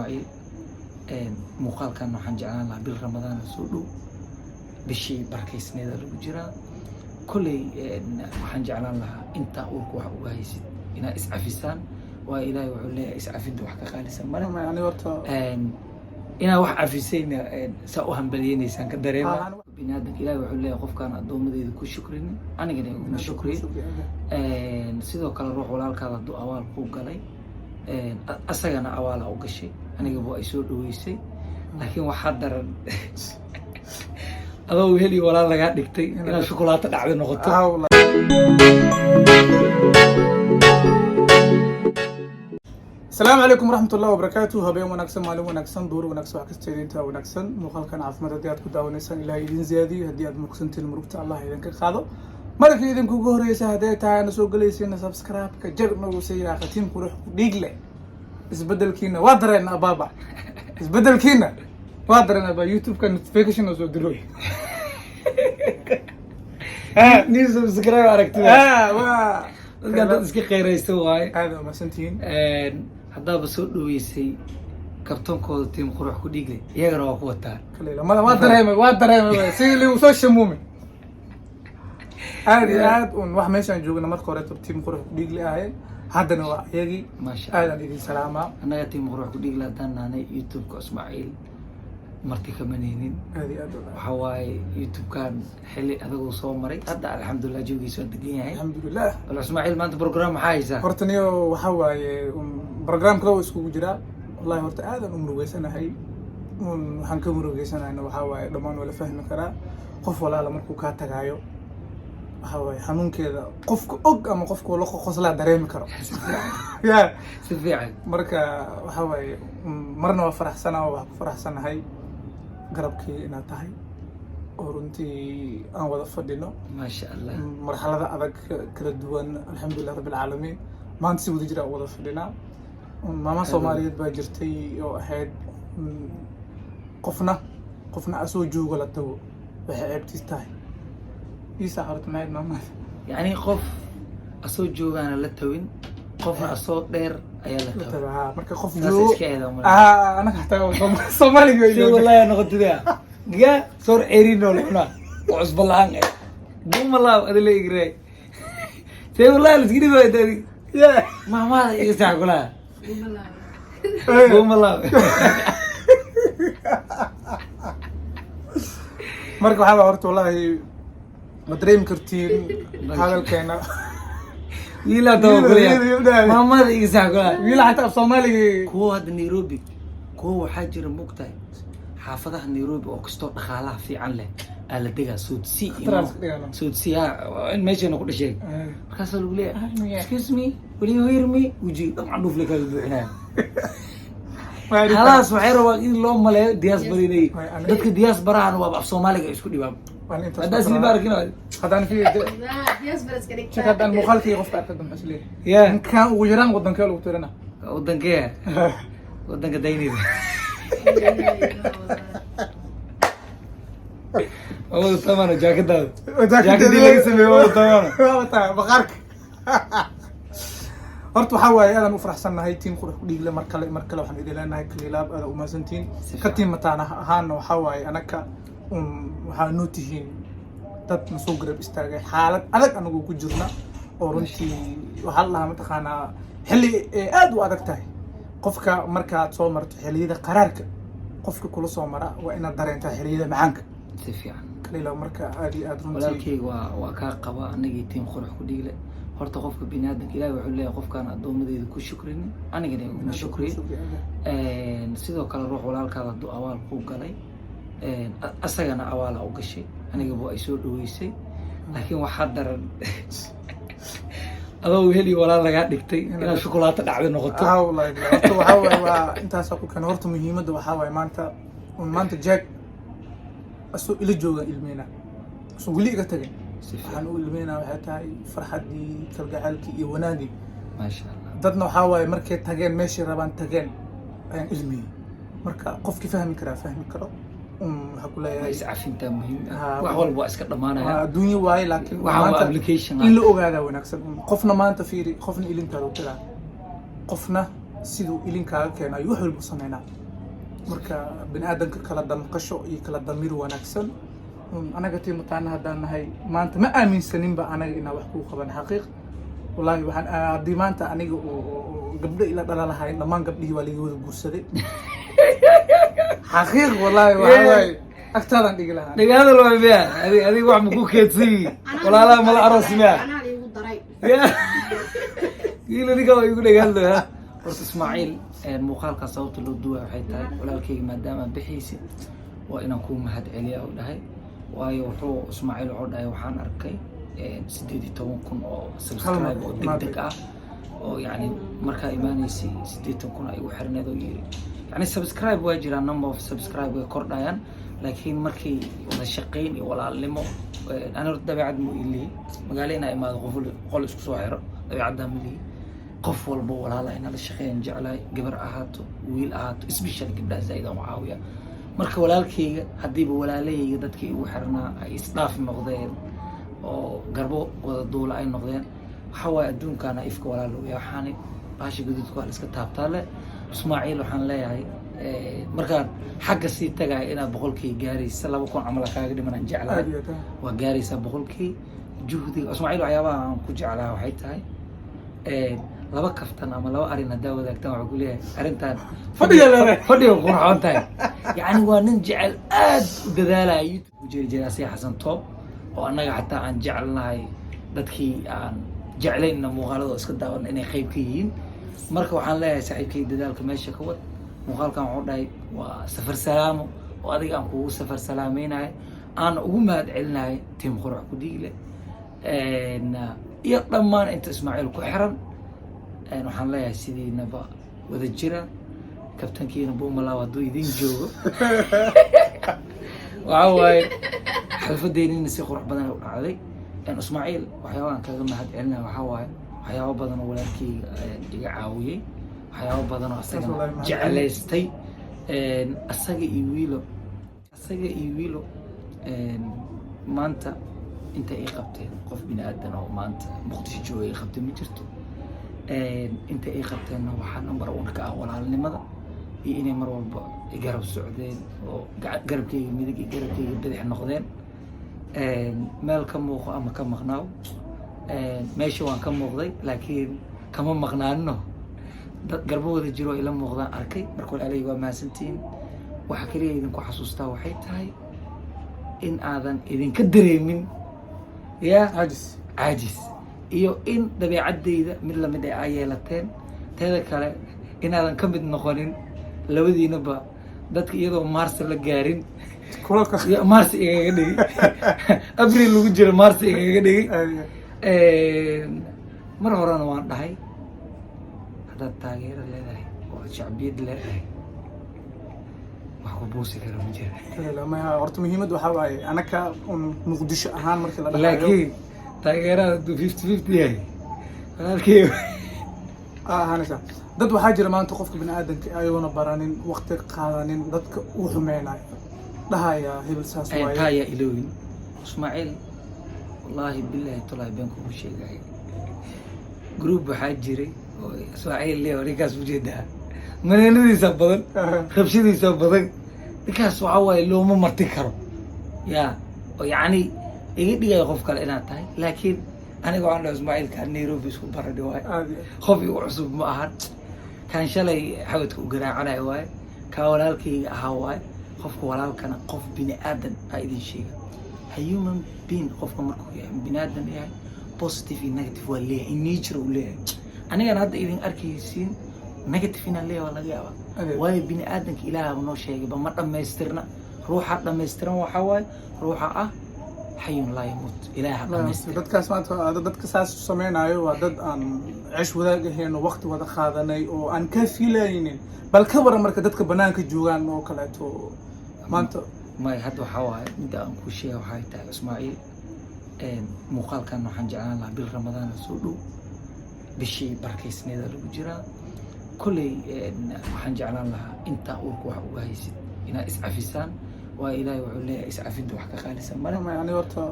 Ismaaciil. Muuqaalkan waxaan jeclaan lahaa, bil Ramadaan soo dhow, bishii barkaysneeda lagu jiraa. Kolley waxaan jeclaan lahaa intaa uurka wax uga haysid inaad iscafisaan, waayo Ilaahay wuxuu leeyahay iscafinta wax ka qaalisan male. Ani horta Inaa wax cafisayna saa u hambaliyeynaysaan ka dareema. Biniaadanka Ilahi wuxuu leeyahay qofkaan addoommadeyda ku shukrinin, anigana iguma shukriyin. Sidoo kale ruux walaalkaada hadduu awaal kuu galay, asagana awaala u gashay. Anigaba ay soo dhaweysay, laakiin waxaa daran adoo heli walaal lagaa dhigtay inaad shukulaato dhacda noqoto. Asalaamu calaykum waraxmat ullahi wabarakaatu. Habeen wanaagsan, maalin wanaagsan, duur wanaagsan, wax kasta idintaa wanaagsan. Muuqaalkan caafimaad haddii aad ku daawanaysaan, Ilahay idin ziyaadiyo. Haddii aad murugsantiin, murugta Allah idinka qaado. Markii idinkugu horeysa hadday tahay ana soo gelaysiina, subscribe-ka jag nagu siiyaa. Khatiim qurux ku dhiig leh, isbedelkiina waa dareen abaaba, isbedelkiina waa dareen abaa. YouTube-ka notification oo soo diroy. New subscribe aragtida. Waa dadkaan dad iska qeyraysta waaye. Aad umahadsantihiin. Haddaaba soo dhaweysay kabtoonkooda, tiim qurux ku dhiigle, iyagana waa ku wataa. Mada waa dareemay, waa dareemay sidii ligu soo shamuumay. Aad iyo aad un wax meeshaan joogna marka hore tiim qurux ku dhiigle ahayn, haddana waa iyagii. Maasha. Aadaan idin salaamaa. Annaga tiim qurux ku dhiigle haddaan nahnay, YouTube-ka Ismaaciil marti kama neynin. Aad iyo aad. Waxa waaye, YouTube-kan xilli adaguu soo maray, hadda alxamdulilah joogiisa waa degan yahay. Alxamdulilah. Bal Ismaaciil, maanta program maxaa haysaa? Horta niyo, waxa waaye program kale oo iskugu jiraa. Wallahi horta aadaan u murugeysanahay. Un waxaan ka murugeysanahayna waxaa waaye, dhammaan waa la fahmi karaa. Qof walaala markuu kaa tagaayo, waxa waaye xanuunkeeda qofka og ama qofka la qoslaa dareemi karo ya. Si fiican. Marka waxa waaye, marna waa faraxsanaa oo waxaan ku faraxsanahay garabkii inaad tahay oo runtii aan wada fadhino. Maasha Allah. Marxalada adag kala duwan, alxamdulilah rabbi alcaalamiin, maanta si wada jir aan wada fadhinaa. Maama Soomaaliyeed baa jirtay oo ahayd, qofna qofna asoo joogo la tago waxay ceebtiis tahay. Iisa horta maxayd maamada? Yacni qof asoo joogaana la tawin, qofna asoo dheer ayaa la la tawa. Tago ha, marka qof Saas joogo. Iska eeda umaleyn. Ah, anaga xataa Soomaaliga way Si wallahi noqotida ga soor ceeriin oo la cunaa oo cusbo la-aan eh bumalaab adi la igray see wallahi la iska dhibaayo adi. Mahmaada iga sax kulaha bumalaab. Marka waxaa waa horta wallahi ma dareemi kartiin hadalkeena. Wiilaa tawa kulaya mahmaada iga sax kulaha. Wiila xataa af Soomaaliga. Kuwa hadda Nairobi, kuwa waxaa jira, mogtahay, xaafadaha Nairobi oo kastoo dhaqaalaha fiican leh aa la degaa South C. Khatar iska dhigaano. South C ha, in meeshayna ku dhasheen. Markaasaa lagu leeyahay, "Excuse me, will you hear me?" Wejiga dhan candhuuf le kaaga buuxinaya. Halaas waxay rabaan in loo maleeyo diaspora inay dadka diasporahana waaba af Soomaaliga isku dhibaan. Haddaa sii arkin. Haddaan fi check, haddaan muuqaalkii qofka arkada, maxaa isleeyahay? Ya. Ninkaan ugu yaraan wadankee lagu tirina? Wadankee? Wadanka daynida waa wada tamaano. Jaakadaada, jaakadii laga sameeye waa wada tamaano. Waa taa baqaarka. Horta waxaa waaye aadaan u faraxsannahay, tiim qurux ku dhiigle. Mar kale, mar kale waxaan idin leenahay kaliilaab, aada umahadsantihiin. Si ka fiican. Tiim mataan ahaana waxaa waaye anaka un waxaa noo tihiin dad nasoo garab istaagay xaalad adag anagoo ku jirna, oo runtii waxaa la dhahaa, mataqaanaa, xilli ay aad u adag tahay qofka markaad soo marto xilliyada qaraarka, qofka kula soo mara waa inaad dareentaa xilliyada macaanka. Si fiican. Kaliila, marka aad iyo aad runtii. Walaalkeyga waa kaa qaba. Anagii tiim qurux ku dhiigle, horta qofka biniaadanka Ilahi wuxuu leeyahay qofkaan addoommadeyda ku shukrinin, anigana iguma shukriyin. Sidoo kale ruux walaalkaada hadduu awaal kuu galay, asagana awaala u gashay. Anigaba ay soo dhaweysay, laakiin waxaa daran adoo heli walaal lagaa dhigtay inaad shukulaato dhacda noqoto. Ah, wallahi billahi. Horta waxaa waaye, waa intaasaa ku keena. Horta muhiimadda waxaa waaye maanta un maanta Jack asoo ila jooga ilmeyna, asoo weli iga tagay. Si fiican. Waxaan u ilmeynaa waxay tahay farxaddii, kalgacaalkii iyo wanaagii. Maasha Allah. Dadna waxaa waaye markay tageen meeshay rabaan tageen ayaan ilmiyey. Marka qofkii fahmi karaa fahmi karo. Un waxaa ku leeyahay iscafintaa muhiim ah. Ha, wax walba waa iska dhamaanaya. Waa adduunyo waaye, laakiin Waxaan waa maanta application. in la ogaadaa wanaagsan. Qofna maanta fiiri, qofna ilintaada u tiraa, qofna Siduu ilinkaaga keeno ayuu wax walba u sameynaa. Marka bini aadamka kala damqasho iyo kala damiir wanaagsan. Anaga tii mataana haddaan nahay, maanta ma aaminsaninba anaga inaa wax kuu qaban. Xaqiiq wallaahi, waxaan haddii maanta aniga oo gabdho ila dhala lahayn, dhammaan gabdhihii waa laga wada guursaday. Xaqiiq wallaahi, waxaa waaye agtaadaan dhigi lahaa. Dhagaadal waay miya? Adig wax maku keedsan yihiin? Walaalaha mala aroos miya? Anaa liigu daray. Wiila, ninka waa igu dhagaadlo. Ha, horta Ismaaciil, muuqaalkaa sababta loo duwaa waxay tahay, walaalkayga maadaama bixaysid waa inaan kuu mahad celiya u dhahay. Waayo wuxuu Ismaaciil wuxuu dhahay, waxaan arkay 18,000 oo subscribe oo deg deg ah, oo yacni markaa imaanaysay 80,000 ay ugu xirneed, oo yiri yani subscribe waa jiraan, number of subscribe way kordhayaan, laakiin markii wada shaqayn iyo walaalnimo, ani horta dabeecad mu ilihi magaalo inaa imaado qof qol isku soo xiro, dabeecaddaa ma lihi. Qof walba walaala inaa la shaqeeyaan jeclahay, gabar ahaato, wiil ahaato, especially gabdhaha zaaid aan u caawiya. Marka walaalkayga, haddiiba walaalahayga dadkii igu xirnaa ay isdhaaf noqdeen oo garbo wada duula ay noqdeen, waxaa waaye adduunkaana ifka walaal lagu yahay. Waxaani baasha guduudka waa la iska taabtaa le. Ismaaciil, waxaan leeyahay, markaan xagga sii tagaya inaad 100K gaaraysa, 2,000 camal kaaga dhimanaan jeclahay. Aad iyo aad. Waa gaaraysaa 100K. Juhdiga Ismaaciil, waxyaabaha aan ku jeclaa waxay tahay, laba kaftan ama laba arrin haddaa wadaagtaan, waxuu ku leeyahay arrintan Fadhiga leedahay. Fadhiga qurxoon tahay. Yacni waa nin jecel, aad u dadaalaya. YouTube ku jiri jiray asiga Xasan Toob, oo annaga xataa aan jecelnahay, dadkii aan jeclaynna muuqaalada oo iska daawan inay qayb ka yihiin. Marka waxaan leeyahay, saaxiibkay, dadaalka meesha ka wad. Muuqaalkan wuxuu dhahay waa safar salaamo oo adiga aan kugu safar salaamaynahay, aan ugu mahad celinahay team Qurux ku Dhiigle iyo dhammaan inta Ismaaciil ku xiran. Waxaan leeyahay, sidiinaba wada jira. Kabtankiina Buumalaw hadduu idin joogo, waxaa waaye xalfadeynina si qurux badan u dhacday. Ismaaciil, waxyaabahan kaga mahad celinaya waxaa waaye waxyaabo badan oo walaalkeyga iga caawiyey, waxyaabo badan oo asagana Wallahi mahad celin. jeclaystay. Asaga iyo wiilo maanta inta ay qabteen, qof bini aadan oo maanta Muqdisho jooga ay qabtay ma jirto. Inta ay qabteenna waxaa number one ka ah walaalnimada iyo inay mar walba i garab socdeen oo garabkeyga midig iyo garabkeyga bidix noqdeen. Meel ka muuqo ama ka maqnaaw, meesha waan ka muuqday laakiin kama maqnaanino. Dad garbo wada jiro oo ila muuqdaan arkay. Marka walaalay, waa mahadsantihiin. Waxa kaliya idinku xasuustaa waxay tahay in aadan idinka dareemin ya caajis. Caajis iyo in dabeecaddayda mid lamid ah ay yeelateen. Teeda kale, inaadan ka mid noqonin labadiinaba dadka iyadoo Maarsi la gaarin Kulalka. iyo Maarsi igaga dhigi, Abril lagu jiro Maarsi igaga dhigi. Mar horena waan dhahay, haddaad taageero leedahay oo aad shacbiyad leedahay, wax ku buusi kara ma jira. Maya, horta muhiimad waxaa waaye anaka un Muqdisho ahaan markii la dhahayo. Laakiin taageerada hadduu 50-50 yahay, walaalkey. Aa ahaanaysa. Dad waxaa jira maanta qofka bini aadanka ayagoona baranin, waqti qaadanin, dadka uu xumeynayo, dhahaya hebel saas waaye. Taa ayaa iloowin. Ismaaciil, wallaahi billahi tolaahi been kugu sheegaya, group waxaa jiray oo Ismaaciil leo, ninkaas ujeedaa, maneeladiisa badan, rabshadiisa badan, ninkaas waxaa waaye looma martin karo ya, oo yacni iga dhigayo qof kale inaad tahay. Laakiin aniga waxaan dhahay, Ismaaciilka Nairobi isku baradhi waaye, Aad iyo qof igu cusub ma ahan. Kaan shalay xawadka u garaacanayo waaye, kaa walaalkayga ahaa waaye. Qofka walaalkana, qof bini aadan aa idin sheega, ha, human being qofka markuu yahay bini aadan yahay, positive iyo negative waa leeyahay, in nature uu leeyahay. Anigana hadda idin arkaysiin negative inaan leeyahay waa laga yaabaa. Waayo bini aadanka Ilaah noo sheegay ba ma dhammaystirna. Ruuxa dhammaystiran waxaa waaye ruuxa ah xayun laa yamuut, Ilaaha dhammaystira. Dadkaas maanta dadka saas u sameynaayo waa dad aan ceesh wadaag ahayn oo waqti wada qaadanay oo aan ka filaynin. Bal ka waran marka dadka banaanka joogaan oo kaleeto maanta? May, hadda waxaa waaye midda aan kuu sheega waxay tahay, Ismaaciil, muuqaalkan waxaan jeclaan lahaa, bil Ramadaan soo dhow, bishii barakaysneeda lagu jiraa, kolley waxaan jeclaan lahaa intaa uurka wax uga haysid inaad iscafisaan. Waayo Ilaahay wuxuu leeyahay, iscafinta wax ka qaalisan male. Ani horta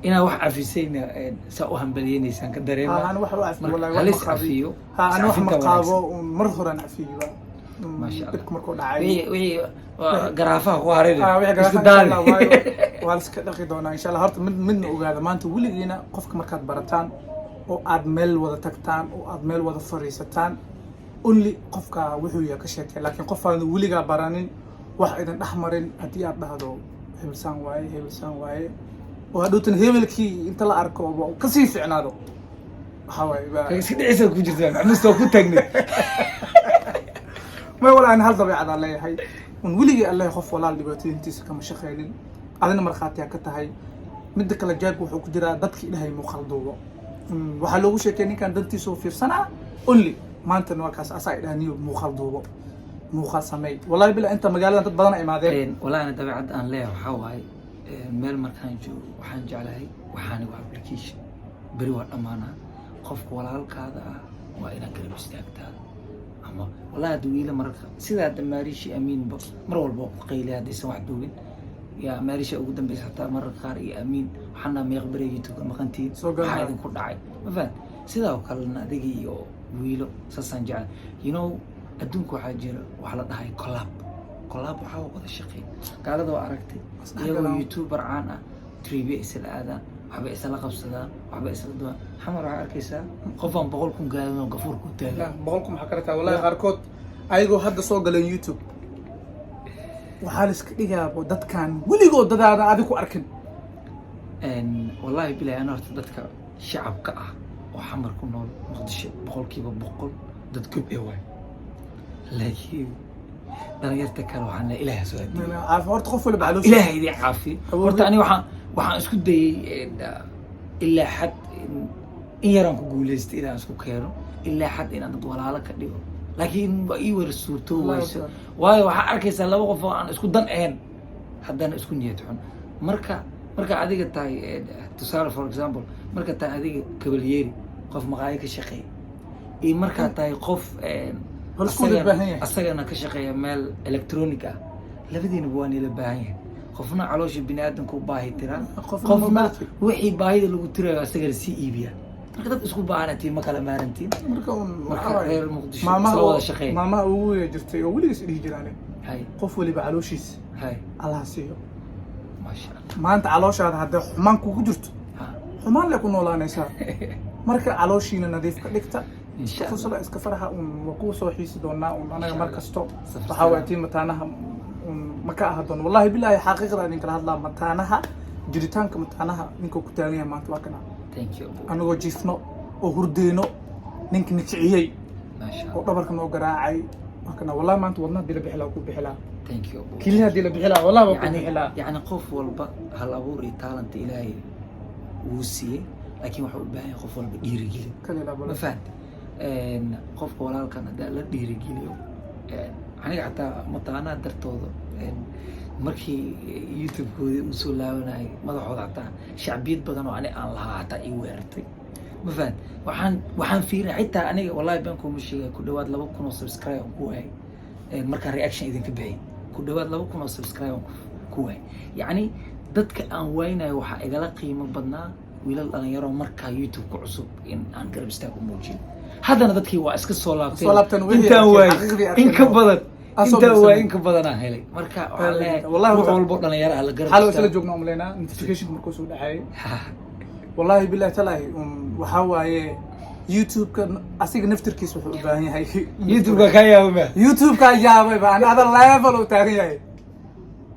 Inaa wax cafisayna saa u hambaliyeynaysaan ka dareema. Ha, ana wax u cafiyo Marka wallahi, wax halis ma qaabi. cafiyo. Ha, ana wax ma Iscafinta qaabo wanaagsan. un mar horaan cafiyey ba. Maasha Allah. Dhibka markuu dhacay Wixii waa garaafaha ku haray. Ah, wixii isku garaafaha daadi. insha Allah, waayo waa la iska dhaqi doonaa insha Allah. Horta mid midna ogaada, maanta weligiina qofka markaad barataan oo aad meel wada tagtaan oo aad meel wada fariisataan, only qofka wuxuu yahay ka sheekay, laakiin qof aan weligaa baranin, wax idin dhex marin, haddii aad dhahdo hebelsaan waaye, hebelsaan waaye, oo hadhowtan hebelkii inta la arko oo kasii ficnaado, waxaa waaye Iska dhicisa ku jirtaa, macmuusta waa ku taagnay. May, walaa ani hal dabeecadaan leeyahay un weligii alle qof walaal dhibaatooyintiisa kama shaqaynin, adina markhaatiyaa ka tahay. Midda kale, jaabka wuxuu ku jiraa dadka Ilaahay muuqaal duubo. Waxaa loogu sheekay ninkan dantiisa u fiirsanaa only. Maantana waa kaas asaa idhaha, niyo muuqaal duubo, muuqaal sameey. Wallahi bila inta magaaladan dad badan ay imaadeen. Wallahi ana dabeecadda aan leeyahay waxaa waaye, meel markaan joogo waxaan jeclahay, waxaani waa application, beri waa dhammaanaa. Qofka walaalkaada ah waa inaad garab istaagtaa. Ama wallahi hadda wiila mararka sida hadda Maarishi Amiinba mar walba waa ku qayliya haddaysan wax duubin. Yaa Maarisha ugu dambeysa xataa mararka qaar iyo Amiin waxaan dhaha, meeq bere YouTube ka maqantihiin? Soo garan. Maxaa idinku dhacay? Ma fahan? Sidaa oo kalena adiga iyo wiilo saasaan jecel. You know, adduunka waxaa jira wax la dhahay collab. Collab waxaa waa wada shaqeyn. Gaalada waa aragtay Isdhexgalaan. iyagoo youtuber caan ah, tribya isla aadaan, waxbay isla qabsadaan, waxbay isla duwaan. Xamar waxaa arkaysaa qof aan 100,000 gaarin oo gafuur ku taagan. 100,000 maxaa kala tahay? Wallahi qaarkood ayagoo hadda soo galeen YouTube waxaa la iska dhigaaba dadkan weligood dadaada adig ku arkin. Wallahi bilahi, ana horta dadka shacabka ah oo Xamar ku nool, Muqdisho, 100% dad gob ee waay, laakiin dhalinyarta kale waxaan leeyahay Ilaah soo hadiyo. Caafi horta qof waliba calooshiisa. Ilaah idin caafiyo. Horta ani waxaan isku dayay ilaa xad in yaraan ku guuleystay inaan isku keeno, ilaa xad inaan dad walaalo ka dhigo, laakiin waa ii wara suurtoo wayso. Waayo, waxaa arkaysaa laba qof oo aan isku dan ahayn, haddana isku niyad xun. Marka adiga tahay tusaale, for example, marka tahay adiga kabalyeeri, qof maqaayo ka shaqeeya, iyo markaa tahay qof Hal isku wada baahan yahay. asagana ka shaqeeya meel electronic ah, labadiinaba waa nila baahan yahay. Qofna caloosha bini aadamka u baahi tiraa, qofna qofna mobilka. Wixii baahida lagu tirayo asagana sii iibiya. Marka dad isku baahantiin, ma kala maarantiin. Marka un Marka waxaa waaye, reer Muqdisho maamaha isla wada shaqeeya. Maamaha ugu weya jirtay oo weligiis dhihi jiraan, hay qof waliba calooshiisa hay Allah siiyo. Maasha Allah. Maanta calooshaada hadday xumaan kugu jirto, xumaan le ku noolaanaysaa. Marka calooshiina nadiif ka dhigta. Insha Allah. Qosla, iska farxa un, waa kuu soo xiisi doonaa un anaga Insha mar Allah. kasto. Safar waxaa waaya salaam. tii mataanaha un ma ka aha doon. Wallahi bilahi, xaqiiqda idin kala hadlaa, mataanaha, jiritaanka mataanaha ninka ku taagan yahay maanta waa kana. Thank you, Abu. Anagoo jiifno oo hurdeyno, ninka nikiciyey maasha oo Allah. dhabarka noo garaacay waa kana. Wallahi maanta wadna hadii la bixi lahaa, ku bixi lahaa. Thank you, Abu. Kiliya hadii la bixi lahaa, wallahi waa ku yani bixi lahaa. Yani qof walba hal abuur iyo talent Ilaahay wuu siiyey, laakiin wuxuu u baahan yahay qof walba dhiirigelin. Kale Ma laa. fahanta? Qofka walaalkan haddaa la dhiirigeliyo, aniga xataa mataanaha dartooda markii YouTube-koodii uu soo laabanayay, madaxooda xataa shacbiyad badan oo ani aan lahaa xataa ii weerartay. Ma fahant? Waxaan fiirinay xitaa aniga, wallahi been kuma sheegay, ku dhawaad 2,000 oo subscribe aan ku waayay markaan reaction idinka bixiyay. Ku dhawaad 2,000 oo subscribe aan ku waayay. Yacni dadka aan waynayo waxaa igala qiimo badnaa wiilal dhalinyaro markaa YouTube ku cusub in aan garab istaag u muujin. Haddana dadkii waa iska soo laabteen. Soo laabteen, wixii intaan arkeen, waayay xaqiiqdii arkeen. In ka badan Aan soo intaan waayay buuxsamay. in ka badan aan helay. Marka waxaan leeyahay Wallahi ruux horta- walbo dhalinyaro ah la garab xal isla istaag. joogna umaleynaa notification markuu soo dhacayay. Wallahi billahi talaahi, waxaa waaye YouTube-ka asiga naftirkiisa wuxuu u baahan yahay. YouTube-ka kaa yaaba ma? YouTube-ka yaabay ba another level uu taagan yahay.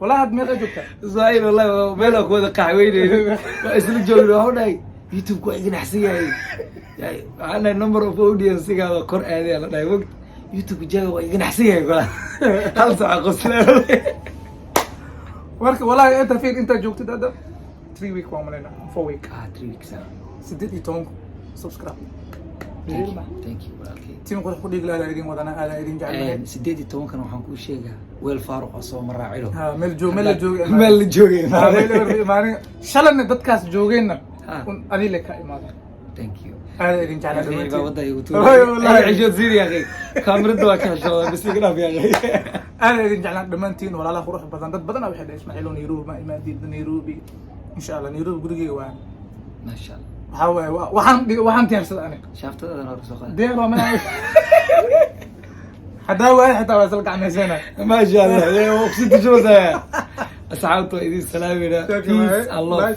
Wallahi had meeqa joogtaa? Israa'iil, wallahi waa meel aan ku wada qaxweyneyno, waa isla joogno. Waxuu dhahay YouTube waa iga naxsan yahay. Waxaan dhahay number of audience-gaada kor aaday la dhahay wagt YouTube jaaga waa iga naxsan yahay gola hal saaca qosleen. Marka wallahi inta fiir intaa joogtid hadda 3 week waa umaleynaa, 4 week. Ah, 3 weeks ah. 18 subscribe. Thank you, thank you, walaalkay. Tim qurux ku dhiig laada idin wadana, aada idin jecelahay. 18-kan waxaan kuu sheegaa weel faaruq oo soo maraacilo. Ha, meel joog, meel la joogay. Meel la joogay. Ha, meel la imaanin shalayna dadkaas joogeenna un adile ka imaada. Thank you. Aada idin jeclaa. Akhi, baa wadda igu Wallahi, wallahi. tuuray. Xishood siini, akhi. Kaamirada waa ka xishooda, bas iga dhaaf, ya akhi. Aada idin jeclaan dhammaantiin, walaalaha qurux badan. Dad badan waxay dhahay, Ismaaciil oo Nairobi ma imaadid? Nairobi insha Allah, Nairobi gurigeyga waan. Maasha Allah. Waxaa waaye waxaan diyaarsada aniga. Shaaftadadan hore soo qaada. Diyaar waa mana haddaa waay, xitaa waa isla gacmaysana. Maasha Allah, kusii tujumasa. Asxaabta, waa idin salaamayna. Peace and love.